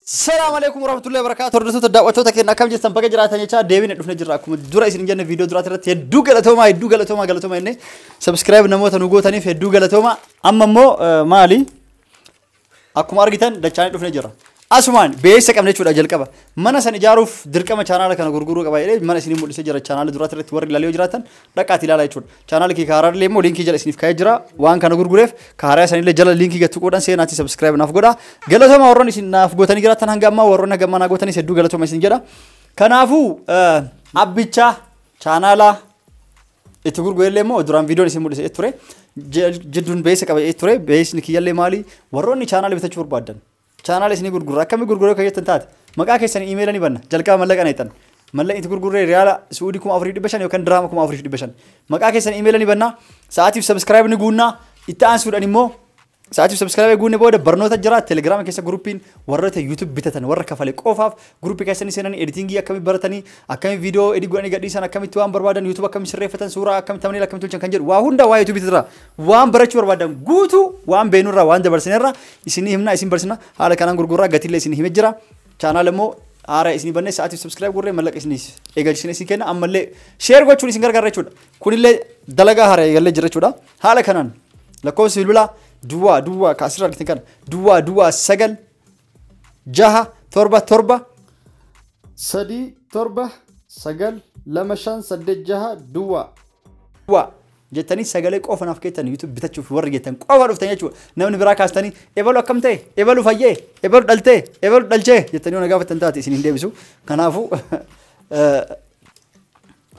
Salaamu alaikum warahmatullahi wabarakatuh. Hordoftoota, daawwattoota keenya, akkam jirtan? Baga jiraatan jechaa deebine dhufne jirra. Akkuma dura isin jenne, viidiyoo duraati irratti hedduu galatoomaa, hedduu galatoomaa, galatoomaa jenne. Subscribe namoota nu gootaniif hedduu galatoomaa. Amma immoo maali? Akkuma argitan dachaanii dhufne jirra. Asumaan beeksisa qabna jechuudha jalqaba. Mana san ijaaruuf dirqama chaanaala kana gurguruu qaba jedhee mana isinii mul'isee jira. Chaanaala duraati irratti warri ilaalee yoo jiraatan dhaqaati ilaalaa jechuudha. Chaanaala kee kaaraallee immoo liinkii jala isiniif kaa'ee jira. Waan kana gurgureef kaaraa sanillee jala liinkii gad tuquudhaan seenaatii subscribe naaf godha. Galatooma warroonni isin naaf gootanii jiraatan, hanga ammaa warroonni hanga ammaa naa gootanis hedduu galatooma isin jedha. Kanaafuu abbicha chaanaala itti gurgurellee immoo duraan viidiyoon isin mul'isee ture. Jidduun beeksisa qaba ture. Beeksisni kiyyallee maali? Warroonni chaanaala bitachuu barbaadan. Chaanaala isinii gurgurra. Akkamii gurguruu akka jettan taate, maqaa keessanii iimeela ni banna. Jalqaba mallaqa neexan. Mallaqa itti gurgurree riyaala Suudii 4500 yookaan diraama 4500. Maqaa keessanii iimeela ni banna. Sa'aatiif subscribe ni guunnaa. Itti aansuudhaan immoo sa'aatiif subscribe guunne booda barnoota jira. Telegiraama keessa guruppiin warroota YouTube bitatan, warra kafale qofaaf guruppii keessanii seenanii editingii akkamii baratanii, akkamii viidiyoo edit godhanii gadhiisan, akkamitti waan barbaadan YouTube akkamii sirreeffatan, suuraa akkamii, thumbnail akkamii tolchan kan jedhu, waa hunda waa YouTube jira. Waan barachuu barbaadan guutuu waan beenurraa, waan dabarsinerraa isinii himna, isin barsina. Haala kanaan gurgurraa, gatiillee isinii hime jira. Chaanaal immoo haaraa isinii bannee sa'aatiif subscribe gurree mallaqa isinii eegalchisne isin kenna. Ammallee share gochuun isin gargaara jechuudha. Kunillee dalagaa haaraa eegallee jira jechuudha. Haala kanaan lakkoofsi bilbilaa duwwaa duwwaa kaasirra argitan kana 009 6 7 7 3 7 9 2 5 8 6 duwwaa duwwaa jettanii sagalee qofa naaf keessan YouTube bitachuuf warri jettan qofa dhuftan jechuudha. Namni biraa kaastanii ebalu akkam ta'e, ebalu fayyee, ebalu dhaltee, ebalu dhalchee jettanii yoo na gaafattan taate isin hin deebisu. Kanaafuu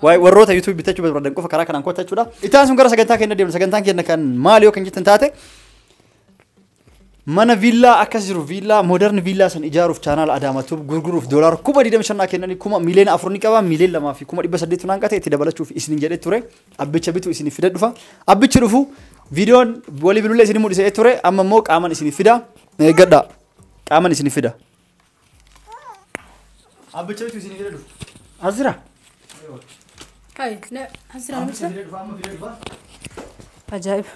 waa'ee warroota YouTube bitachuu barbaadan qofa karaa kanaan kottaa jechuudha. Itti sun gara sagantaa keenya deemna. Sagantaan keenya kan maali yoo kan jettan taate, mana viillaa akkas jiru, viillaa modern viillaa san ijaaruuf chaanaala Adaamaa Tube gurguruuf doolaara 25,000 naa kennanii, 4 miliyoona ni qaba, 2,800,000 naan qate itti dabalachuuf isin jedhee ture. Abbicha bitu isin fida dhufa. Abbichi dhufu viidiyoon walii bilbilee isin mul'isee ture. Amma immoo qaaman isin fida, eeggadha, qaaman isin fida. Abbicha bitu isin fida dhufu. Azira. Hai, na asira namicha. Ajaa'iba.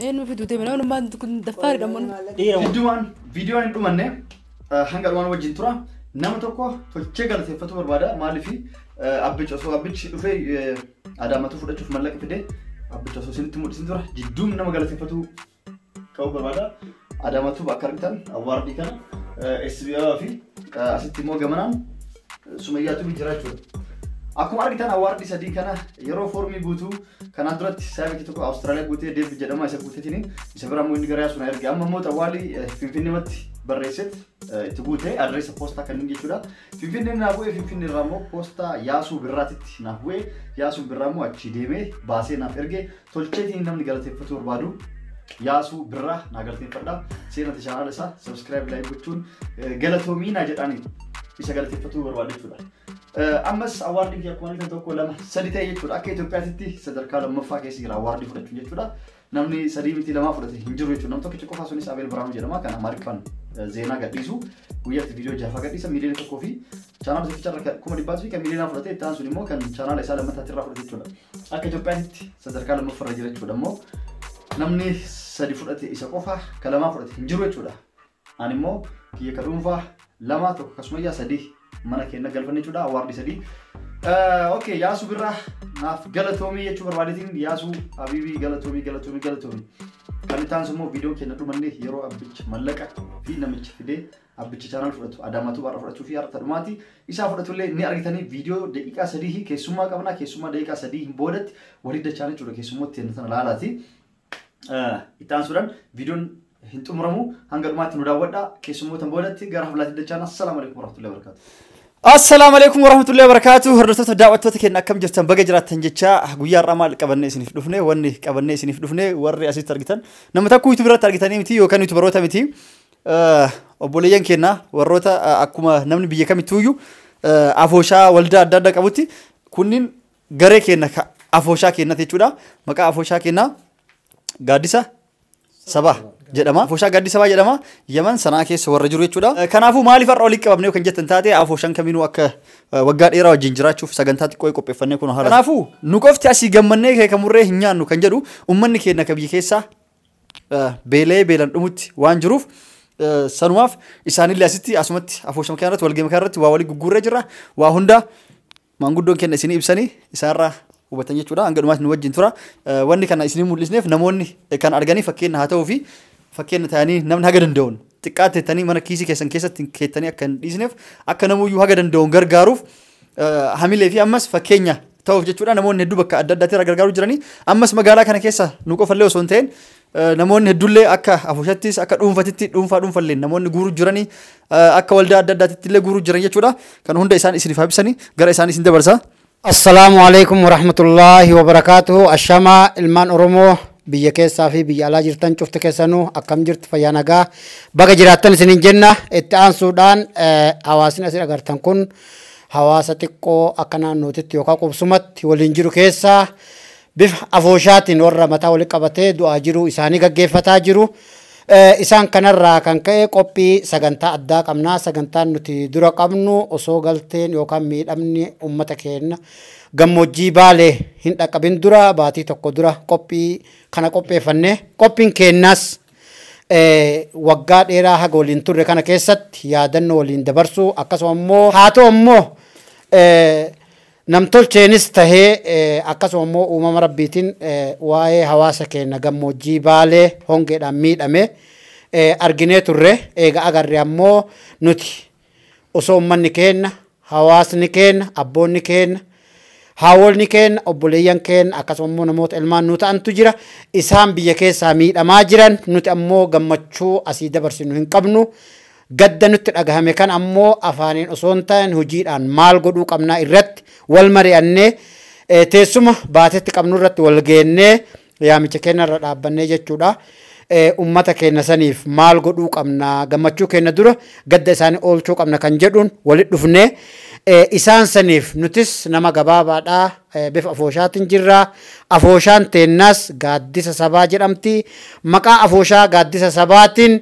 Eenyu fiduu deema? Namni kun daffaari dha. Jidduumaan viidiyoon hin dhumanne, hanga dhumaan wajjin tura. Nama tokko tolchee galateeffatu barbaada. Maaliif? Abbichi osoo abbichi dhufee Adaamatu fudhachuuf mallaqa fide, abbicha osoo isinitti mul'isin tura. Jidduun nama galateeffatu qabu barbaada. Adaamatu akka argitan award kana SBA fi asitti immoo gamanaan Sumayyaatu jira jechuudha. Akkuma argitan award sadii kana yeroo foormii guutuu kanaan duratti saayibiki tokko Awustiraaliyaa guutee Deebi jedhama, isa guuteetiin isa bira immoo inni gara yaasuu na erge. Amma immoo xawwaalii Finfinneematti barreesset itti guute, adreessa poostaa kanneen jechuudha. Finfinnee naaf bu'ee, Finfinnee irraa immoo poostaa Yaasuu Birraatitti naaf bu'ee, Yaasuu Birraa immoo achi deemee baasee naaf erge. Tolcheetiin namni galateeffatu barbaadu Yaasuu Birraa naa galateeffadha. Seenati chaanaala isaa subscribe, like gochuun galatoomii naa jedhaanii isa galateeffatu barbaadu jechuudha. Ammas awardiin kee akkuma argitan tokko, lama, sadi ta'e jechuudha. Akka Itoophiyaatti sadarkaa lammaffaa keessa jira award fudhachuun jechuudha. Namni sadii miti lamaa fudhate hin jiru jechuudha. Namni tokkicha qofaa sunis Abeel Biraanuu jedhama. Kan Amaariffaan zeenaa gadhiisu, guyyaatti viidiyoo jaafaa gadhiisa, 1 miliyoona fi chaanaala tokkicha irra 100,000 fi kan miiliyoonaa fudhate. Itti aansuun immoo kan chaanaala isaa lammataatti irraa fudhate jechuudha. Akka Itoophiyaatti sadarkaa lammaffaa irra jira jechuudha. Immoo namni sadi fudhate isa qofa, kan lamaa fudhate hin jiru jechuudha. Ani immoo kiyya ka dhuunfaa lama, tokko akkasuma sadii mana keenya galfanne jechuudha, award sadii. Okay, Yaasuu Birraa naaf galatoomii jechuu barbaadeetiin. Yaasuu Habiibii, galatoomii, galatoomii, galatoomii. Kan itti aansu immoo viidiyoo keenya dhumanne yeroo abbicha mallaqa fi namicha fidee abbicha chaanaal fudhatu, Adaamatu har'a fudhachuu fi har'a dhumaati isaa fudhatullee ni argitanii. Viidiyoo daqiiqaa 3 keessummaa qabna, keessummaa daqiiqaa 3 hin boodatti walii dachaan jechuudha, keessummooti sana laalaati. Itti aansuudhaan viidiyoon hin xumuramu, hanga dhumaatti nu daawwadhaa. Keessummootan boodatti gara haflaatti dachaan. Assalaamu alaikum warahmatullahi wabarakatuh. Assalaamu alaikum warahmatullahi wabarakatuh. Hordoftoota, daawwattoota keenya, akkam jirtan? Baga jiraattan jecha guyyaa har'aa maal qabannee isiniif dhufne? Wanni qabannee isiniif dhufne, warri asitti argitan nama takku YouTube irratti argitanii miti yookaan YouTuberoota miti. Obboleeyyan keenya warroota akkuma namni biyya kamittuuyyuu afooshaa waldaa adda addaa qabutti, kunniin garee keenya afooshaa keenyati jechuudha. Maqaa afooshaa keenyaa Gaaddisa Sabaa jedhama. Afooshaa Gaaddisa Sabaa jedhama. Yaman Sanaa keessa warra jiru jechuudha. Kanaafuu maaliif har'a walitti qabamne kan jettan taate, afooshaan kaminuu akka waggaa dheeraa wajjin jiraachuuf sagantaa xiqqoo qopheeffannee kun haala. Kanaafuu nu qofti asii gammannee keekamurree hin nyaannu kan jedhu, uummanni keenya ka biyya keessaa beelee beelan dhumutti waan jiruuf Sanumaaf isaanillee asitti asumatti afoosha makiinaa irratti walgahii makiinaa irratti waa walii gugguurree jira. Waa hunda maanguddoon keenya isinii ibsanii isaanirraa hubatan jechuudha. Hanga dhumaatti nu wajjin tura. Wanni kana isinii mul'isneef namoonni kan arganii fakkeenya haa ta'uu fi fakkeenya ta'anii namni haga danda'uun xiqqaatteettanii mana kiisii keessan keessatti keettanii akka hin dhiisneef akka namuyyuu haga danda'uun gargaaruuf hamilee fi ammas fakkeenya ta'uuf jechuudha. Namoonni hedduu bakka adda addaatti irraa gargaaruu jiranii ammas magaalaa kana keessa nu qofallee osoo hin ta'in namoonni hedduullee akka afooshattis akka dhuunfatitti dhuunfaa dhuunfallee namoonni guuruu jiranii akka waldaa adda addaatti illee guuruu jiran jechuudha. Kan hunda isaan isiniif ibsanii gara isaan isin dabarsa. Assalaamu alaikum warahmatullaahi wabarakaatuhu. Ashamaa ilmaan Oromoo biyya keessaa fi biyya alaa jirtan cufti keessanuu akkam jirtu, fayyaa nagaa baga jiraattan isiniin jenna. Itti aansuudhaan hawaasni asin agartan kun hawaasa xiqqoo akka naannootitti yookaan qubsumatti waliin jiru keessaa bifa afooshaatiin warra mataa walitti qabatee du'aa jiru isaanii gaggeeffataa jiru. Isaan kanarraa kan ka'e qophii sagantaa addaa qabnaa. Sagantaan nuti dura qabnu osoo galteen yookaan miidhamni uummata keenya gammoojjii Baalee hin dhaqqabin dura baatii tokko dura qophii kana qopheeffanne. Qophiin keenyas waggaa dheeraa haga waliin turre kana keessatti yaadannoo waliin dabarsuu, akkasuma immoo haa ta'u immoo namtolcheenis tahee akkasuma immoo uumama rabbiitiin waa'ee hawaasa keenya gammoojjii Baalee hongeedhaan miidhame arginee turre. Eega agarre ammoo nuti osoo uummanni keenya, hawaasni keenya, abboonni keenya, haawolni keenya, obboleeyyan keenya, akkasuma immoo namoota ilmaan nu ta'antu jira. Isaan biyya keessaa miidhamaa jiran, nuti ammoo gammachuu asii dabarsinu hin qabnu. Gadda nutti dhagahame kan ammoo afaaniin osoo hin ta'in hojiidhaan maal godhuu qabnaa irratti wal mari'annee teessuma baatetti qabnu irratti wal geennee yaamicha keenya irra dhaabbannee jechuudha. Ummata keenya saniif maal godhuu qabna, gammachuu keenya dura gadda isaanii oolchuu qabna kan jedhuun walitti dhufnee isaan saniif nutis nama gabaabaadhaa bifa afooshaatiin jirra. Afooshaan teennaas Gaaddisa Sabaa jedhamti. Maqaa afooshaa Gaaddisa Sabaatiin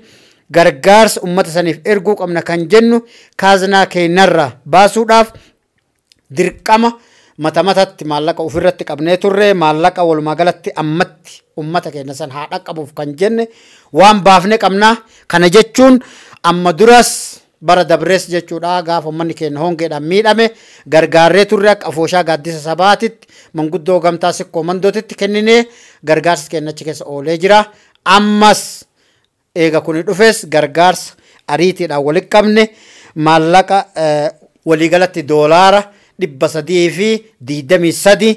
gargaarsa ummata saniif erguu qabna kan jennu kaaznaa keenyarra baasuudhaaf dirqama mata matatti maallaqa ofirratti qabnee turre, maallaqa walumaa galatti ammatti ummata keenya san haa dhaqqabuuf kan jenne waan baafne qabna. Kana jechuun amma duras bara dabrees jechuudha, gaafa uummanni keenya hongeedhaan miidhame gargaarree turre. Akka afooshaa Gaaddisa Sabaatitti manguddoo gamtaa Sikkoo Mandootitti kenninee gargaarsi keenya achi keessa oolee jira. Ammas eega kuni dhufes gargaarsa ariitiidhaan walitti qabne maallaqa waliigalatti $323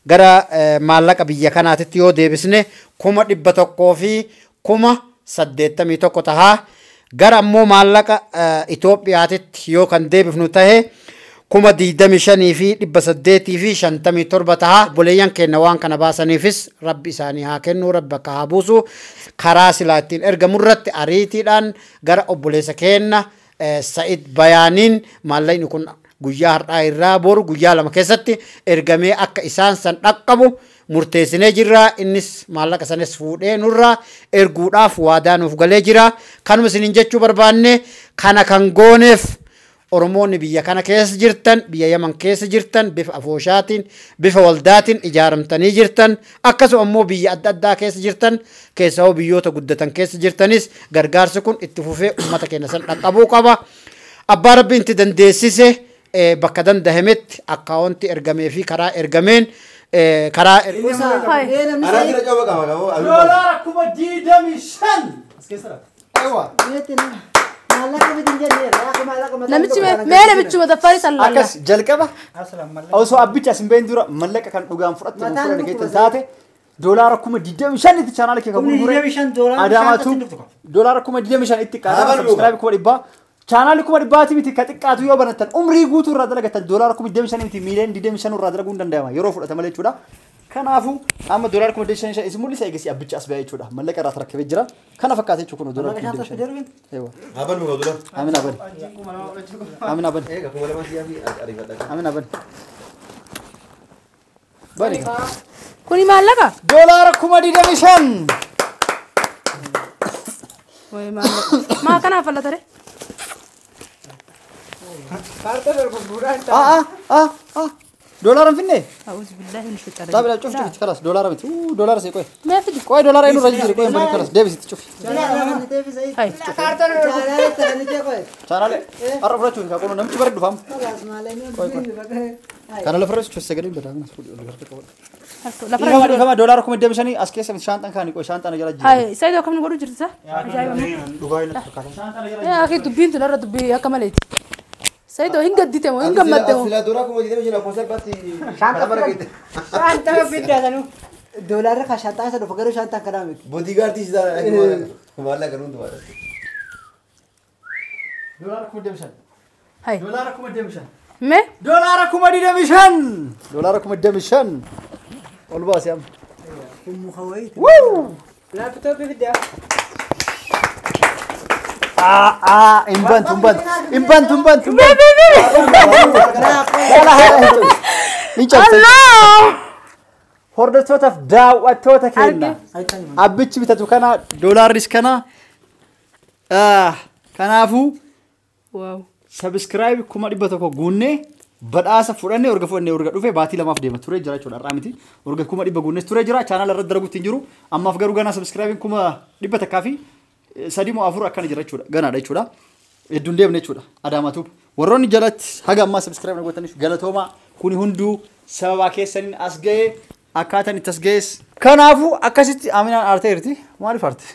gara maallaqa biyya kanaatitti yoo deebisne 181,081 tahaa. Gara ammoo maallaqa Itoophiyaatitti yoo kan deebifnu tahe 25,857 tahaa. Obboleeyyan keenya waan kana baasaniifis rabbi isaanii haa kennu, rabbi akka haa buusu. Karaa silaa ittiin ergamu irratti ariitiidhaan gara obboleessa keenya Sa'id Bayaaniin maallaqni kun guyyaa har'aa irraa boru guyyaa 2 keessatti ergamee akka isaan san dhaqqabu murteessinee jirra. Innis maallaqa sanis fuudhee nurraa erguudhaaf waadaa nuuf galee jira. Kanuma isiniin jechuu barbaanne, kana kan gooneef Oromoonni biyya kana keessa jirtan, biyya Yaman keessa jirtan, bifa afooshaatiin, bifa waldaatiin ijaaramtanii jirtan, akkasuma immoo biyya adda addaa keessa jirtan, keessaa hoo biyyoota guddatan keessa jirtanis gargaarsi kun itti fufee uummata keenya san dhaqqabuu qaba. Abbaa Rabbiin itti dandeessise bakka dandahametti akkaawwanti ergamee fi karaa ergameen karaa $25,000. Ewa. Namichi mee namichuma daffaarii sallalla. Akkas jalqaba osoo abbicha as hin bahin dura mallaqa kan dhugaan fudhatte fudhanne keessan taate $25,000 itti chaanaala kee kan gurgure Adaamaatu $25,000 itti qaata subscribe 100,000 chaanaalli 100,000 miti ka xiqqaatu yoo banattan umrii guutuu irraa dalagatan $25,000 miti 25,000,000 irraa dalaguun danda'ama yeroo fudhata malee jechuudha. Kanaafuu amma $25,000 isin mul'isa eegasi abbicha as ba'ee jechuudha. Mallaqa irraa tarakkabee jira. Kana fakkaata jechuudha kun $25,000. Eewa. Aban muka dura. Amin aban. Amin aban. Eega kuma lama siyaa fi ariifadha. Amin aban. Bani. Kuni maallaqa? $25,000. Wayi maallaqa. Maa kanaaf fallatare? Ah ah ah ah. Doolaara hin finne? A'uuzu billaahi min shayxaani Dhaabila cufi cufi kalas doolaara miti. Doolaara see qoy. Mee fidi. Qoy doolaara inni irra jijjiire qoy hin bani kalas deebisitti cufi. Hai. Chaanaale har'a fudhachuuf kaa qono namichi bara dhufaam. Kana lafarra cufi sagalee badaa kanas fuudhi ol gargar qabadhu. Lafa Dhiifama dhiifama doolaara 25,000 as keessa miti shaanxaan kaani qoy shaanxaan jala jira. Hai, Saidoo akkam nu godhu jirti sa? Ajaa'iba. Akki dubbiin tun irra dubbii akka maleeti. Saidoo hin gaddite moo hin gammadde moo? Sila dura 25,000 akkuma salphaatti. Shaanxa bara keette. Shaantama fiddaa sanuu. Doolaarra kan shaantaa isa dhufa garuu shaantaan kanaa miti. Boodigaardii si taana maallaqa hundumaa. Doolaara 25,000. Hai. Doolaara 25,000. Mee? Doolaara 25,000. Doolaara 25,000. Ol baasi amma. Muka wayiiti. Wuu! Laapitooppii fiddaa. Ah ah hin bantu hin bantu hin bantu hin bantu hin bantu. Hala hala hin cabsu. Hin cabsu. Allah! Hordoftootaaf daawwattoota keenya. Abbichi bitatu kana doolaarris kana. Kanaafuu Wow. Subscribe 100,000 guunnee badhaasa fudhannee orga fudhannee orga dhufe baatii lamaaf deema turee jira jechuudha har'aa miti. Orga 100,000 guunnees turee jira chaanaala irratti dalaguutti hin jiru. Ammaaf garuu ganaa subscribe 103,000 moo afur akkana jira jechuudha ganaadha jechuudha. Hedduun deemne jechuudha Adaamaa Tube. Warroonni jalatti haga ammaa subscribe na gootaniif galatoomaa kuni hunduu sababaa keessaniin as ga'ee akkaataan itti as ga'es. Kanaafuu akkasitti Aminaan aarteerti. Maaliif aarte?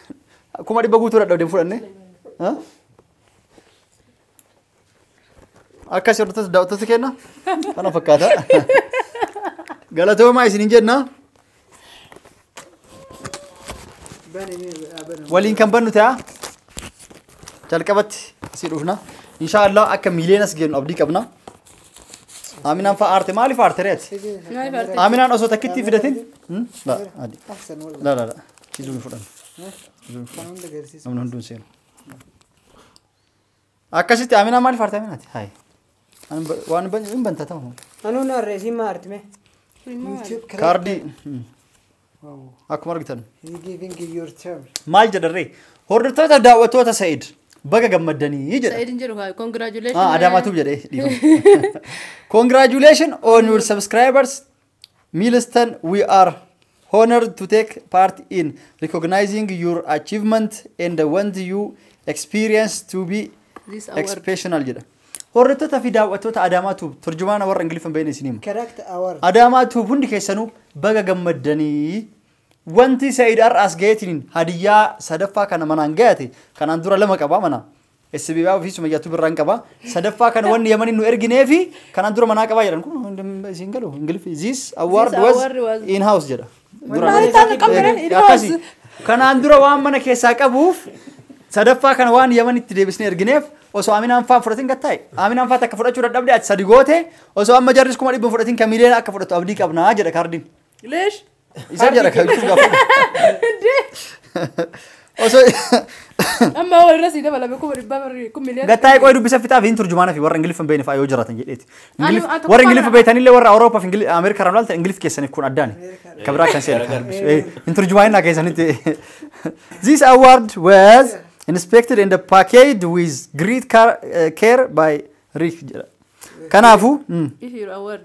100,000 guutuu dadhabdee fudhanne. Akkas hordoftoota daawwattoota kenna. Kana fakkaata. Galatoomaa isiniin jenna. Waliin kan bannu ta'a. Jalqabatti asii dhufna. Inshaallah akka miileenas geenyu abdii qabna. Aminaan fa'a aarte maaliif aarte reeti? Maaliif aarte? Aminaan osoo takkitti fidatin. La adi. Ahsan wallah. La la la. Kizuun fudhan. Kizuun Kan fudhan. hunda agarsiisa. Namni hunduun seenu. Akkasitti Aminaan maaliif aarte Aminaati? Hayi. Waan hin banta ta'u. Anuun harreesiin maa artime? Kaardii. Akkuma argitan. He giving your term. Maal jedharree? Hordoftoota daawwattoota Sa'id baga gammaddanii jedha. Said hin jedhu kaa congratulations. Ah, Adaamaa Tube jedhee dhiifama. Congratulations on your subscribers. Milestone, we are honored to take part in recognizing your achievement and want you experience to be This award. exceptional jedha. Hordoftoota fi daawwattoota Adaamaa Tube turjumaana warra Ingiliffan beekne isin hima. Correct award. Adaamaa Tube hundi keessanuu baga gammaddanii wanti Sa'iid har'a as ga'eetiin hadiyyaa sadaffaa kana manaan ga'ate kanaan dura lama qaba mana. SBB fi Sumayyaatu birraan qaba. Sadaffaa kana wanni Yamaniin nu erginee fi kanaan dura manaa qabaa jedhan kun isin galu Ingiliffi this award This was award was- in house jedha. Maal taate qabne in house. Akkasii. Kanaan dura waan mana keessaa qabuuf sadaffaa kana waan Yamanitti deebisnee ergineef osoo Aminaan faa fudhatin gattaa'e. Aminaan faa takka fudhachuu dadhabde ati sadi goote osoo amma jarris 100,000 fudhatin kan miliyoona akka fudhatu abdii qabnaa jedha kaardiin. Leesh. Isa jedha kan ibsuuf gaafa. Osoo Amma walirra sii dabalame 100,000 barri kun miliyoona. gattaa'e qoy dubbisa fixaaf hin turjumaana fi warra Ingiliffan beekne fa'aa yoo jiraatan jedheeti. Ani- ani Warra Ingiliffa tokkoffaa beektanillee warra Awurooppaa fi Ameerikaa irraa ilaaltan Ingiliff keessaniif kun addaani. Kan biraa kan seera. Hin turjumaanaa keessanitti. This award was inspected and packaged with great care by Rick jedha. Kanaafuu If your award.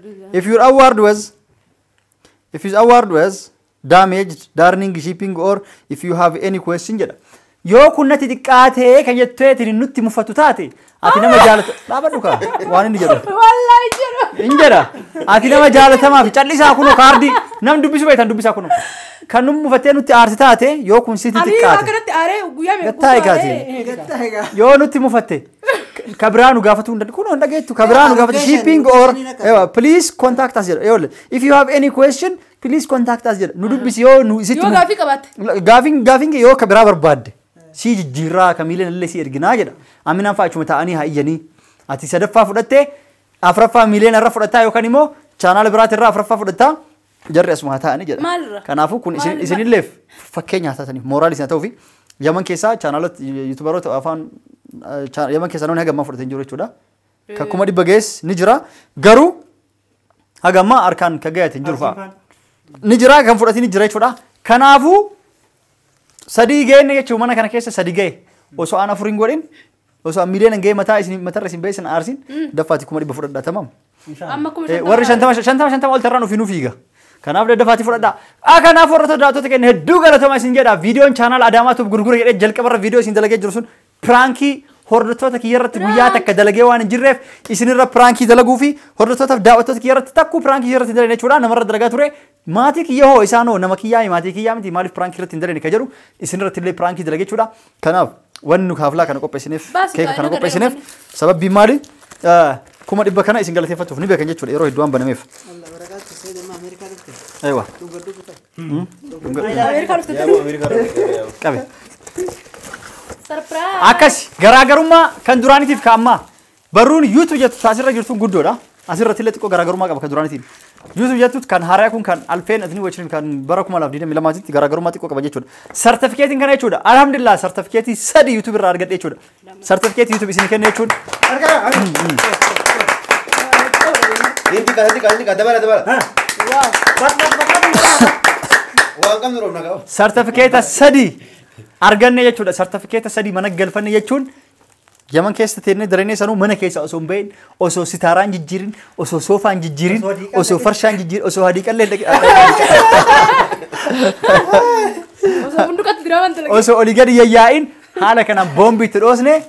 If your award was damaged during shipping or if you have any question jedha. Yoo kun natti xiqqaatee kan jetteetiin nutti muffatu taate ati nama jaalata dhaabadhu kaa waan inni jedhu. Wallahi jedhu. Hin jedha ati nama jaalatamaa fi callisaa kunoo kaardii nam dubbisu beektan dubbisaa kunoo kan nu mufattee nutti aarsi taate yoo kun sitti Ani waa xiqqaate kanatti aaree guyyaa meeqa Gattaa'e kaati. Gattaa egaa. Yoo nutti mufatte ka biraa nu gaafatu hin kun hin dhageettu ka biraa nu gaafatu shipping or ewa, please contact us jedha yoo if you have any question please contact us jedha nu dubbisi yoo nu isitti Yoo gaafii qabaatte. Gaafiin kee yoo ka biraa barbaadde si jijjiirraa kamiileen illee si erginaa jedha. Aminaan fa'aa achuma taa'anii haa iyyanii ati sadaffaa fudhattee afuraffaa miiliyoona irra fudhattaa yookaan immoo chaanaala biraati irraa afuraffaa fudhattaa jarri asuma haa taa'anii jedha. Maalirra? Kanaafuu kun Maal- isinilleef fakkeenya haa taataniif mooraal isin haa ta'uu fi Yaman keessaa chaanaalota yuutubaroota afaan Yaman keessaa namni haga ammaa fudhatee hin jiru jechuudha. Ka 100,000 gees ni jira garuu haga ammaa harkaan ka gahate hin jiru fa'a. Ni jira kan fudhatee ni jira jechuudha. Kanaafuu sadii geenne jechuun mana kana keessa sadi gahe osoo aan afur hin godhin osoo aan miliyoona hin gahe mataa isin matarra isin beesin aarsin daffaati 100,000 fudhadhaa tamam. Amma 50,000. Warri 50 50 ol tarraan ofiinuu fiiga. Kanaaf daddafaatii fudhadhaa. Kanaaf warra daawwattoota keenya hedduu galatoomaa isin jedha. Viidiyoon chaanaal Adaamaa Tuub gurgure jedhee jalqabarra viidiyoo isin dalagee jiru sun piraankii hordoftoota kiyya irratti guyyaa takka dalagee waan hin jirreef isinirra piraankii dalaguu fi hordoftootaaf daawwattoota kiyya irratti takkuu piraankii irratti hin dalagne jechuudha. Namarra dalagaa ture. Maatii kiyya hoo isaan hoo nama kiyyaa maatii kiyyaa miti maaliif piraankii irratti hin dalagne ka jedhu isinirratti illee piraankii dalagee jechuudha. Kanaaf wanni nu kaaflaa kana qopheessineef keeka kana qopheessineef sababbiin maali? 100,000 kana isin galateeffachuuf ni beekan jechuudha yeroo hedduu waan banameef. Aywa. Ameerikaa dhufte. Qabe. Surprise. Akkas garaagarummaa kan duraaniitiif ka ammaa barruun YouTube jettu asirra jirtu guddoodha. Asirratti illee xiqqoo garaagarummaa qaba kan duraaniitiin. YouTube jettu kan haaraa kun kan alfeen asni wajjin kan bara 2022 garaagarummaa xiqqoo qaba jechuudha. Sartifikeetiin kana jechuudha. Alhamdulillah sartifikeetii 3 YouTube irraa argadhe jechuudha. Sartifikeetii YouTube isin kenne jechuudha. Inti dabala. Waan qabnu roobna qaba. Sartifikeeta 3 arganne jechuudha. Sartifikeeta 3 mana galfanne jechuun Yaman keessa teennee daranii sanuu mana keessa osoo hin bahin, osoo sitaaraan jijjiirin, osoo soofaan jijjiirin, osoo farshaan jijjiirin, osoo hadii qallee Osoo hunduqatti diraamaan dalagee. osoo olii gadi yayyaa'in haala kanaan boombii itti dhoosne.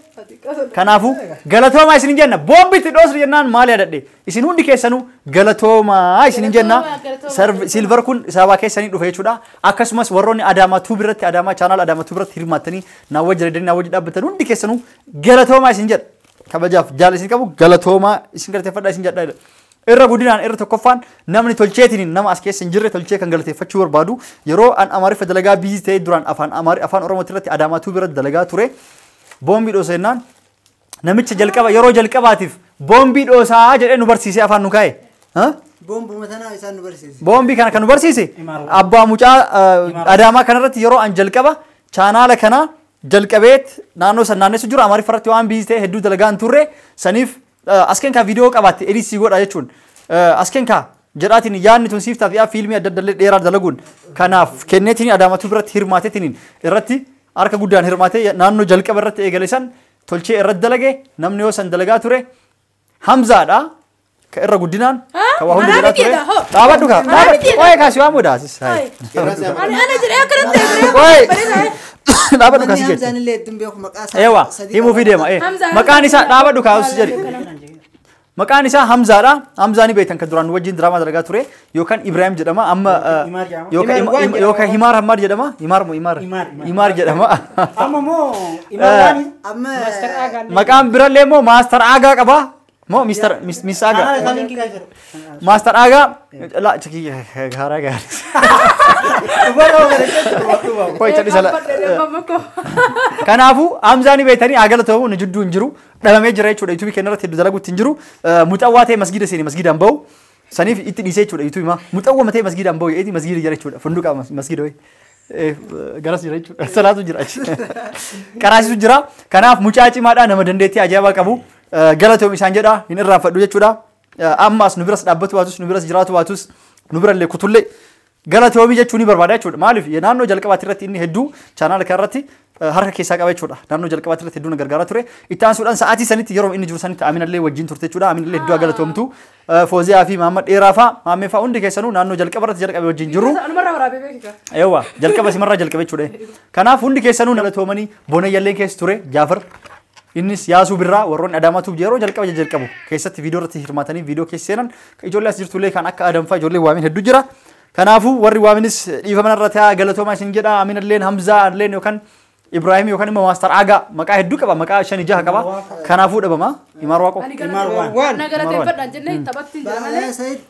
Kanaafuu galatoomaa isin jenna. Boombii itti dhoosne jennaan maal yaadadhe? Isin hundi keessanuu galatoomaa isin jenna. Silver kun sababa keessanii dhufe jechuudha. Akkasumas warroonni Adaamaa Tuub irratti Adaamaa chaanaal Adaamaa Tuub irratti hirmaattanii naa wajji jedhanii naa wajji dhaabbatan hundi keessanuu galatoomaa isin jedha. Kabajaaf jaala isin qabu galatoomaa isin galateeffadhaa isin jedha. Irra guddinaan irra tokkoffaan namni tolcheetiin nama as keessa hin jirre tolchee kan galateeffachuu barbaadu yeroo an Amaariffa dalagaa biizii ta'ee duraan afaan Oromoo irratti Adaamaa Tuub irratti dalagaa ture. Boombii dhoosa jennaan namicha jalqaba yeroo jalqabaatiif boombii dhoosaa jedhee nu barsiisee afaan nu kaa'e. Boombuma tanaa isaan nu barsiise. Boombii kana kan nu barsiise abbaa mucaa Adaamaa kanarratti yeroo an jalqaba chaanaala kana jalqabeet naannoo san naannessu jiru Amaariffa irratti waan biizii ta'e hedduu dalagaa hin turre saniif askeen kaa viidiyoo qabaatte edit godha jechuun askeen kaa jedhaatiin yaadni tun siif taate fiilmii adda adda dheeraa dalaguun kanaaf kenneetiin Adaamaa Tuub irratti hirmaateetiin irratti harka guddaan hirmaatee naannoo jalqaba irratti eegale san tolchee irratti dalage namni yoo san dalagaa ture Hamzaadha ka irra guddinaan ka waa hundi jedhaa ture. Dhaabadhu kaa dhaabadhu waa'ee kaasii waa mudaa. Ani jedhee akkanatti Waa'ee dhaabadhu kaasii jechuudha. Hamzaan illee hedduun beeku maqaa isaa. Ewa himuufii deema. Maqaan isaa dhaabadhu kaasii jedhi. Maqaan isaa Hamzaadha. Hamzaa ni beektan kan duraan wajjin diraamaa dalagaa ture yookaan Ibrahim jedhama amma yookaan Himaar Hammaad jedhama. Himaar moo Himaar? Himaar jedhama. Amma moo Himaar Amma Maqaan birallee immoo Maaster Aagaa qaba. Moo Mister Miss Aagaa. Maaster Aagaa la chiki haaraa gaarii. Koi calisa la. Kanaafuu Hamzaa ni beektanii agala ta'uu ni jidduu hin jiru. Dhabamee jira jechuudha. YouTube keenya irratti hedduu dalaguutti hin jiru. Muxawwaa ta'e masgiida seeni masgiidaan bahu. Saniif itti dhiisee jechuudha YouTube maa. Muxawwaa ta'e masgiidaan bahu jedheeti masgiida jira jechuudha. Funduqa masgiida wayi. Garas jira jechuudha. Salaatu jira achi. Qaraasisu jira. Kanaaf mucaa cimaadhaa nama dandeettii ajaa'ibaa qabu. Galatoom isaan jedha hin irraanfadhu jechuudha. Ammas nu biras dhaabbatu baatus nu biras jiraatu baatus nu birallee kutullee galatoomii jechuu ni barbaada jechuudha. Maaliif naannoo jalqabaatti irratti inni hedduu chaanaala kanarratti harka keessaa qaba jechuudha. Naannoo jalqabaatti irratti hedduu na gargaaraa ture. Itti aansuudhaan sa'aatii sanitti yeroo inni jiru sanitti Aminallee wajjin turte jechuudha. Aminallee hedduu galatoomtu. Fooziyaa fi Mahammad Dheeraa fa'aa Maammee fa'aa hundi keessanuu naannoo jalqaba irratti jalqabe wajjin jiru. Eewwa jalqaba simarraa jalqabe jechuudha. Kanaaf hundi keessanuu galatoomanii Bonayyallee keessa ture Jaafar. Innis Yaasuu Birraa warroonni Adaamaa Tuub yeroo jalqaba jalqabu keessatti viidiyoo irratti hirmaatanii viidiyoo keessa seenan ijoollee as jirtullee kan akka Adam fa'aa ijoollee waamin hedduu jira. Kanaafuu warri waaminis dhiifama irra ta'a galatoomaa isin jedha Aminalleen Hamzaa Alleen yookaan Ibrahim yookaan immoo Maaster Aagaa maqaa hedduu qaba maqaa 5 6 qaba. Kanaafuu dhabama Himaar Waaqoo. Na galateeffadhaan jennee taphatti jira malee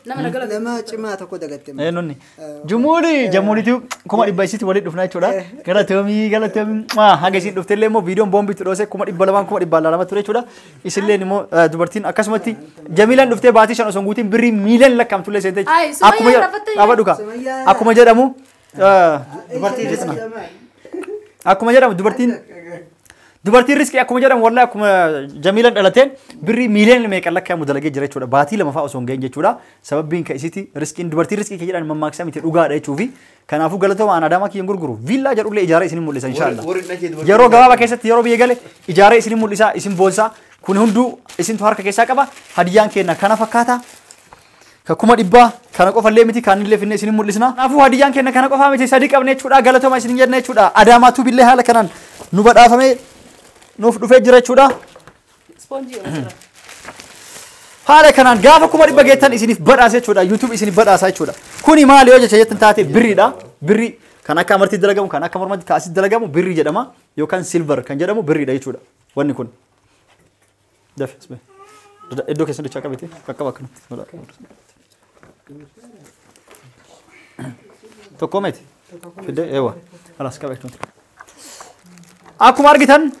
nama na galateeffadha. Nama cimaa tokko dagatte. Eenyonni Jumuuli Jamuuliitu 100,000 isitti walitti dhufna jechuudha. Galatoomii galatoomii haga isin dhuftellee immoo viidiyoon boombiitti dhoose 200,000 200,000 ture jechuudha. Isilleen immoo dubartiin akkasumatti Jamiilaan dhuftee baatii 5 osoo hin guutiin birrii miiliyoona lakkaa'amtullee seente jechuudha. Akkuma dhaabadhu kaa akkuma jedhamu akkuma jedhamu dubartiin riskii akkuma jedhamu wallahi akkuma Jamiilaan dhalateen birrii miiliyoona meeqan lakkaa'amu dalagee jira jechuudha. Baatii 2 fa'aa osoo hin gahin jechuudha. Sababbiin ka isitti riskiin dubartiin riskii kan jedhan mammaaksa miti dhugaadha jechuufi. Kanaafuu galatooma aan Adaamaa kiyyan gurguru viillaa jedhullee ijaaree isin mul'isa inshaAllah. Yeroo gabaabaa keessatti yeroo biyya gale ijaaree isin mul'isa isin boonsa. Kun hunduu isintu harka keessaa qaba. Hadiyyaan keenya kana fakkaata. Ka 100,000 kana qofallee miti kaanillee finne isin mul'isna. Kanaafuu hadiyyaan keenya kana qofaa miti sadii qabne jechuudha. Galatooma isin jenna jechuudha. Adaamaa Tuubillee haala kanaan nu badhaafamee nuuf dhufee jira jechuudha. Haala kanaan gaafa 100,000 geettan isiniif badhaasa jechuudha. YouTube isiniif badhaasa jechuudha. Kuni maali yoo jecha jettan taate birriidha. Birri kan akka amartii dalagamu, kan akka mormatti kaasii dalagamu birrii jedhama. Yookaan silver kan jedhamu birriidha jechuudha. Wanni kun. Dafe asbe. Iddoo keessan dachaa qabete qaqqaba akkana. Tokko miti. Fidee eewa. Kalaas qaba jechuudha. Akkuma argitan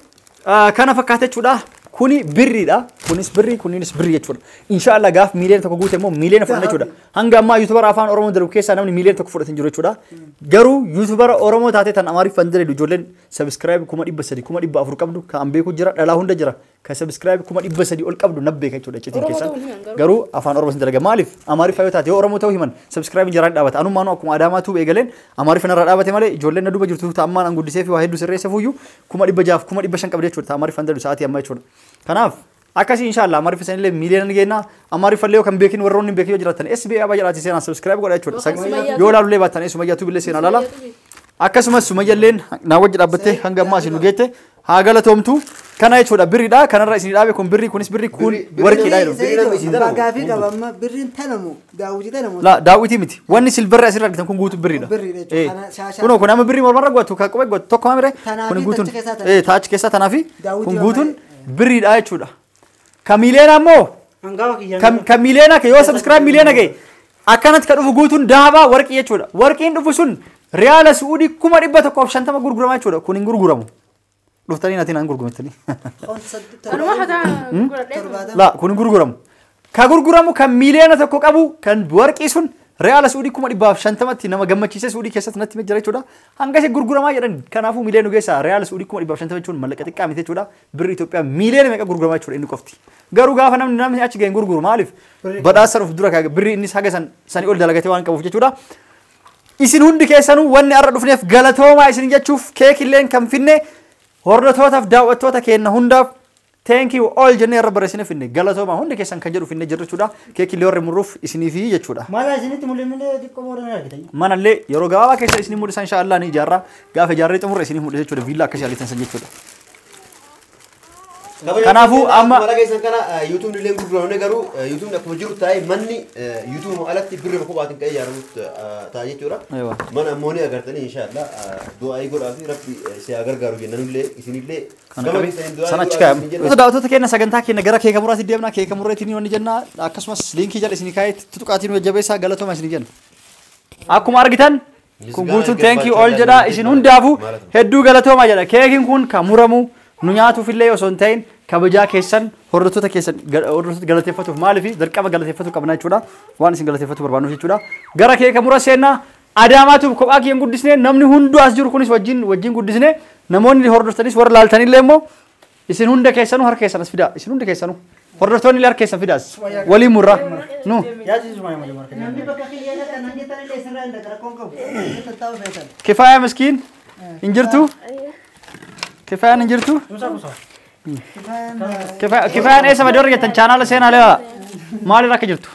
kana fakkaata jechuudha. Kuni birriidha. Kunis birrii, kunis birrii jechuudha. Inshaallah gaaf miiliyoona 1 guute immoo miiliyoona fudhanna jechuudha. Hanga ammaa yuutubara afaan Oromoo dalagu keessaa namni miiliyoona 1 fudhate hin jiru jechuudha. Garuu yuutubara Oromoo taate tan Amaariffaan dalagdu ijoolleen sabiskiraayib 300,000 400,000 qabdu kan beeku jira, dhalaa hunda jira. Kan sabiskiraayib 300,000 ol qabdu na beeka jechuudha iccitiin keessaa. Garuu afaan Oromoo sin dalaga. Maaliif Amaariffaa yoo taate yoo Oromoo ta'uu himan sabiskiraayib jiraan dhaabata. Anummaanuu akkuma Adaamaa Tuub eegaleen Amaariffaan irraa dhaabate malee ijoolleen na duuba jirtu ta'ammaan an guddisee fi waa hedduu sirreessa fuyyuu 600,000 500,000 qabdi jechuudha. Amaariffaan dalagu sa'aatii ammaa jechuudha. Kanaaf akkasii inshaallah Amaariffa sanillee miiliyoona ni geenna. Amaariffa illee kan beekin warroonni hin beekin yoo jiraatan SBA abaa jedhaati seenaa subscribe godha jechuudha. Yoo ilaalullee baattan Sumayyaa Tuubillee seenaa ilaala. Akkasumas Sumayyalleen naa wajji dhaabbattee hanga ammaa isin nu geette haa galatoomtu. Kana jechuudha birriidha. Kanarra isin dhaabe kun birrii, kunis birrii, kun warqiidha jedhu. Gaafii qaba amma birriin tanamu daawwitii tanamu. La daawwitii miti. Wanni silverri asirra argitan kun guutuu birriidha. Kunoo kun amma birrii mormarra gootu kan qubee gootu tokko maamire kun guutuun taachi keessaa tanaafi kun guutuun birriidha jechuudha. Ka miiliyoona ammoo ka miiliyoona yoo subscribe miiliyoona ga'e akkanatti ka dhufu guutuun dahabaa warqii jechuudha. Warqiin dhufu sun riyaala Suudii 150,000 gurgurama jechuudha. Kun hin gurguramu. Dhuftanii naatiin hin gurgurattanii. La kun hin gurguramu. Ka gurguramu kan miiliyoona 1 qabu kan warqii sun riyaala Suudii 150,000 nama gammachiisee Suudii keessatti natti jira jechuudha. Hanga isa gurguramaa jedhan kanaafuu miiliyoona geessaa riyaala Suudii 150,000 jechuun mallaqa xiqqaa miti jechuudha. Birri Itoophiyaa miiliyoona meeqa gurguramaa jechuudha inni qofti. Garuu gaafa namni achi ga'e gurguru maaliif badhaasa of dura kaaga birri innis haga sanii ol dalagatee waan qabuuf jechuudha. Isin hundi keessanuu wanni har'a dhufneef galatoomaa isin jechuuf keekilleen kan finne hordoftootaaf daawwattoota keenya hundaaf thank you all jennee irra barreessine finne galatoomaa hundi keessan kan jedhu finne jirra jechuudha. Keekillee warri murruuf isiniifi jechuudha. Maala isinitti mul'inillee xiqqoo booda ni argitan. Manallee yeroo gabaabaa keessa isinii mul'isa inshaallah ni ijaarra. Gaafa ijaarree xumurre isinii mul'isa jechuudha. Viillaa akkasii argitan san jechuudha. Kanaafuu amma mara keessan kana YouTube illee gurguramne garuu YouTube akkuma jiru taa'ee manni YouTube alatti birrii kophaa kan ijaaramu ta'a jechuudha. Mana ammoo ni agartanii inshaallah du'aa godhaa fi rabbi si haa gargaaru jennanillee isinillee gama keessaniin du'aa sana achi kaa'amu. Daawwattoota keenya sagantaa keenya gara keeka muraatti deemna. Keeka murreetiin wanni jenna akkasumas liinkii jala isinii kaa'ee tutuqaatiin jajjabeessaa galatooma isinii jenna. Akkuma argitan kun guutuun thank you all jedha isin hundaafuu hedduu galatooma jedha. Keekiin kun kan muramu nu nyaatuufillee osoo hin ta'in kabajaa keessan hordoftoota keessan hordoftoota galateeffatuuf maaliif dirqama galateeffatu qabna jechuudha. Waan isin galateeffatu barbaannuuf jechuudha. Gara keeka mura seenna Adaamaa Tuub kophaa kiyyan guddisnee namni hunduu as jiru kunis wajjin guddisnee namoonni hordoftanis warra laaltanillee immoo isin hunda keessanuu harka keessan as fidaa. Isin hunda keessanuu hordoftoonni illee harka keessan fidaas waliin murraa nu. Kifaaya miskiin hin jirtu? Kifayaan hin jirtu? Kifayaan eessa badii warra jettan chaanaala seenaa leela maalirra akka jirtu?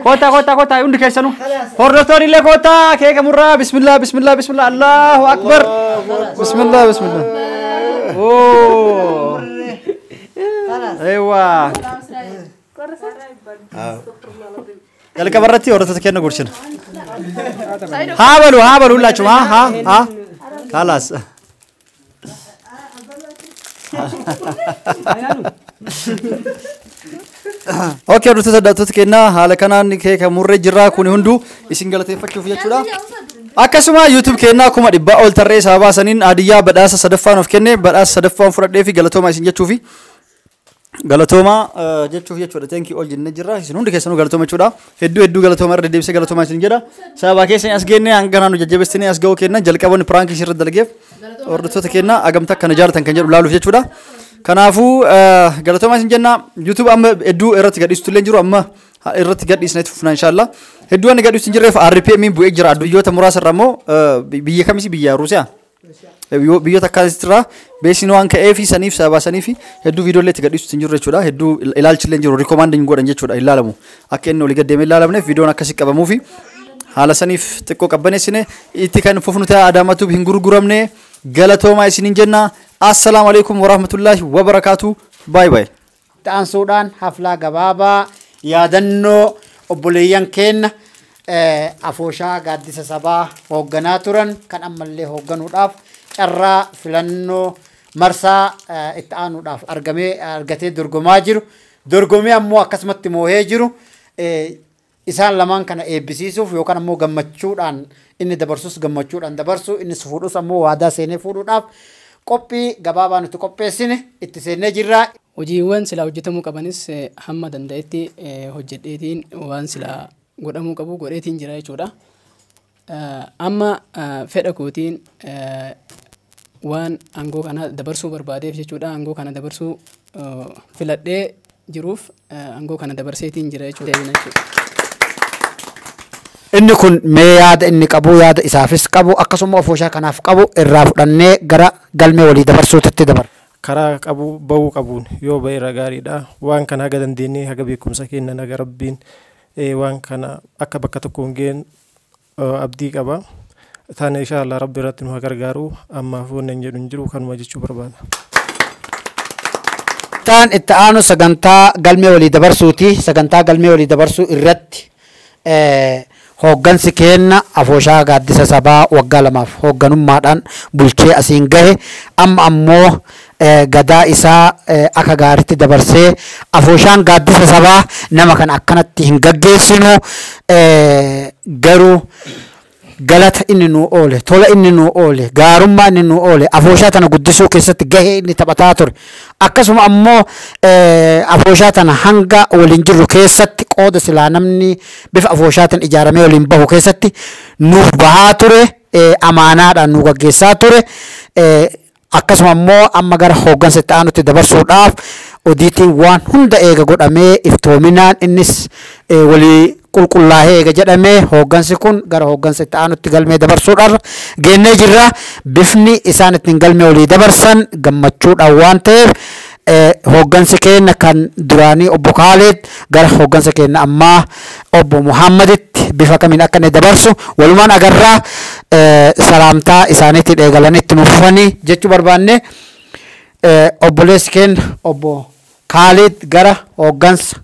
Kottaa kottaa kottaa hundi keessanuu hordoftoonni illee kottaa keeka murraa bismillah bismillah bismillah Allahu akbar bismillah bismillah. Oo. Eewwa. Jalqaba irratti hordoftoota keenya gursina. Haa balu haa balu hullaachuma haa haa haa. خلاص. Okay, hordoftoota daawwattoota keenya haala kanaan keeka murree jirra kun hunduu isin galateeffachuuf jechuudha. Akkasuma YouTube keenya 100,000 ol tarree sababa saniin hadiyyaa badhaasa sadaffaan of kenne badhaasa sadaffaan fudhadhee fi galatooma isin jechuufi galatooma jechuuf jechuudha. Thank you all jennee jirra. Isin hundi keessanuu galatooma jechuudha. Hedduu hedduu galatooma irra deddeebisee galatooma isin jedha. Sababa keessan as geenne hanga naannoo jajjabeessitanii as ga'uu kenna jalqaboonni piraankii isirra dalageef hordoftoota keenya agamta akkana jaalatan kan jedhu laaluuf jechuudha. Kanaafuu galatooma isin jenna. YouTube amma hedduu irratti gadhiistu illee jiru amma irratti gadhiisna itti fufna inshallah. Hedduu waan gadhiistu hin jirreef RPM bu'ee jira. Biyyoota muraasa irra immoo biyya kamisi biyya Ruusiyaa. Biyyoota akkasiitirraa beeksisni waan ka'eefi saniif sababa saniif hedduu viidiyoolee itti gadhiisutti hin jiru jechuudha. Hedduu ilaalchillee hin jiru rikomaandiin godhan jechuudha ilaalamu. Akka inni olii gad deemee ilaalamneef viidiyoon akkasii qabamuufi haala saniif xiqqoo qabbaneessine itti kan fufnu ta'e Adaamatuuf hin gurguramne galatoomaa isiniin jenna. Assalaamu alaikum warahmatullaahi wabarakaatu. Baay baay. Ta'ansuudhaan haflaa gabaabaa yaadannoo obboleeyyan keenya afooshaa gaaddisa sabaa hoogganaa turan kan ammallee hoogganuudhaaf carraa filannoo marsaa itti aanuudhaaf argamee argatee dorgomaa jiru. Dorgomee ammoo akkasumatti moohee jiru. Isaan lamaan kana eebbisiisuuf yookaan ammoo gammachuudhaan inni dabarsus gammachuudhaan dabarsu inni fuudhus ammoo waadaa seenee fuudhuudhaaf qophii gabaabaa nuti qopheessine itti seennee jirra. Hojiiwwan silaa hojjetamuu qabanis hamma danda'etti hojjedheetiin waan silaa godhamuu qabu godheetiin jira jechuudha. Amma fedha kootiin waan aangoo kana dabarsuu barbaadeef jechuudha. Aangoo kana dabarsuu filadhee jiruuf aangoo kana dabarseetiin jira jechuudha. Inni kun mee yaada inni qabu yaada isaafis qabu akkasuma afooshaa kanaaf qabu irraa fudhannee gara galmee walii dabarsuutti dabarra. Karaa qabu bahuu qabuun yoo ba'e irra gaariidha. Waan kana haga dandeenyee haga beekumsa kennan haga rabbiin waan kana akka bakka tokkoon ga'een abdii qaba. Taane inshaAllah rabbi irratti nu haa gargaaru. Ammaaf wanni hin jedhu hin jiru kanuma jechuu barbaada. Taan itti aanu sagantaa galmee walii dabarsuuti. Sagantaa galmee walii dabarsuu irratti hooggansi keenya afooshaa gaaddisa sabaa waggaa lamaaf hoogganummaadhaan bulchee asiin gahe amma ammoo gadaa isaa akka gaariitti dabarsee afooshaan gaaddisa sabaa nama kana akkanatti hin gaggeessinu garuu galata inni nuu oole tola inni nuu oole gaarummaa inni nuu oole afooshaa tana guddisuu keessatti gahee inni taphataa ture akkasuma ammoo afooshaa tana hanga waliin jirru keessatti qooda silaa namni bifa afooshaatiin ijaaramee waliin bahu keessatti nuuf bahaa ture amaanaadhaan nu gaggeessaa ture akkasuma ammoo amma gara hooggansa itti aanutti dabarsuudhaaf odiitiin waan hunda eega godhamee iftoominaan innis walii qulqullaa'ee eega jedhamee hooggansi kun gara hooggansa itti aanutti galmee dabarsuudhaan geennee jirra. Bifni isaan ittiin galmee walii dabarsan gammachuudhaan waan ta'eef hooggansi keenya kan duraanii obbo Kaaleed gara hooggansa keenya ammaa obbo Muhammaditti bifa kamiin akka inni dabarsu walumaan agarraa salaamtaa isaaniitti eegalanii itti nuuf fufanii jechuu barbaanne obboleessi keenya obbo Kaaleed gara hooggansa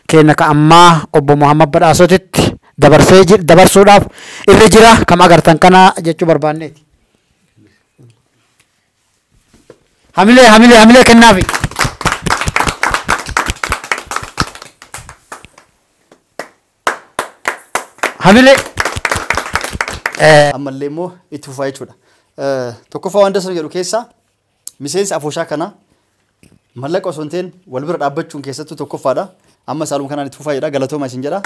keenya ka ammaa obbo Muhammad Badhaasotitti dabarsuudhaaf irra jira kam agartan kana jechuu barbaanneeti. Hamilee hamilee hamilee kennaafi. Hamilee. Ammallee immoo itti fufaa jechuudha. Tokkoffaa waan dasanu jedhu keessaa miseensi afooshaa kana mallaqa osoo hin ta'in wal bira dhaabbachuun keessattuu tokkoffaadha. Amma saaluma kanaan itti fufaa jedha. Galatooma isin jedha.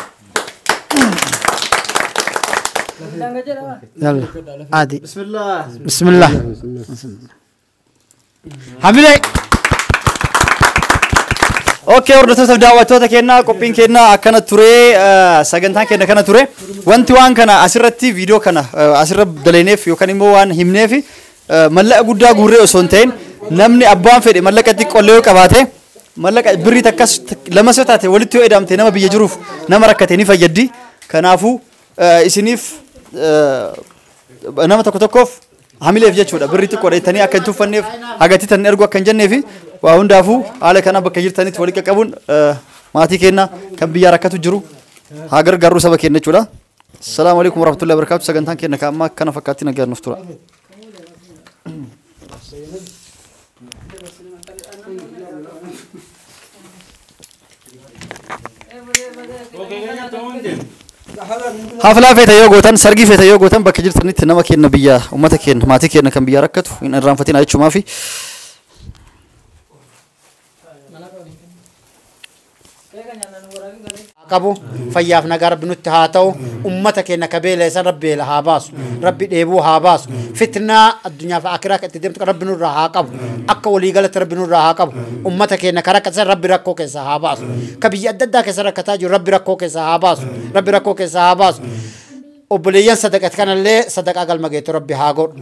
Yalla. Adi. Bismillah. Bismillah. Hamilee. Okay, hordoftoota daawwattoota keenyaa qophiin keenyaa akkana ture sagantaan keenya kana ture wanti waan kana asirratti viidiyoo kana asirra daleeneef yookaan immoo waan himneef mallaqa guddaa guurree osoo hin ta'in namni abbaan fedhe mallaqa xiqqoollee yoo qabaate mallaqa birrii takkas lamas yoo taate walitti yoo edamte nama biyya jiruuf nama rakkate ni fayyaddi. Kanaafuu isiniif nama tokko tokkoof hamileef jechuudha birrii xiqqoodha jettanii akka hin tuffanneef hagatti tan ergu akka hin jenneefi waa hundaafuu haala kana bakka jirtanitti walitti qaqqabuun maatii keenya kan biyyaa rakkatu jiru haa gargaarru saba keenya jechuudha. Salaamu alaikum warahmatullahi wabarakatuh. Sagantaan keenya kan ammaa kana fakkaatti nagaan nuuf tura. Haflaa feeta yoo gootan sargii feeta yoo gootan bakka jirtanitti nama keenya biyya uummata keenya maatii keenya kan biyyaa rakkatu hin irraanfatina jechuumaafi. Qabu fayyaaf nagaa rabbi nutti haa ta'u ummata keenya kabeela isa rabbi beela haa baasu rabbi dheebuu haa baasu fitnaa addunyaa fi akiraa kan itti deemtu rabbi nurraa haa qabu akka waliigalatti rabbi nurraa haa qabu ummata keenya karaa keessa rabbi rakkoo keessa haa baasu ka biyya adda addaa keessa rakkataa jiru rabbi rakkoo keessa haa baasu rabbi rakkoo keessa haa baasu obboleeyyan sadaqat kanallee sadaqaa galma geettu rabbi haa godhu.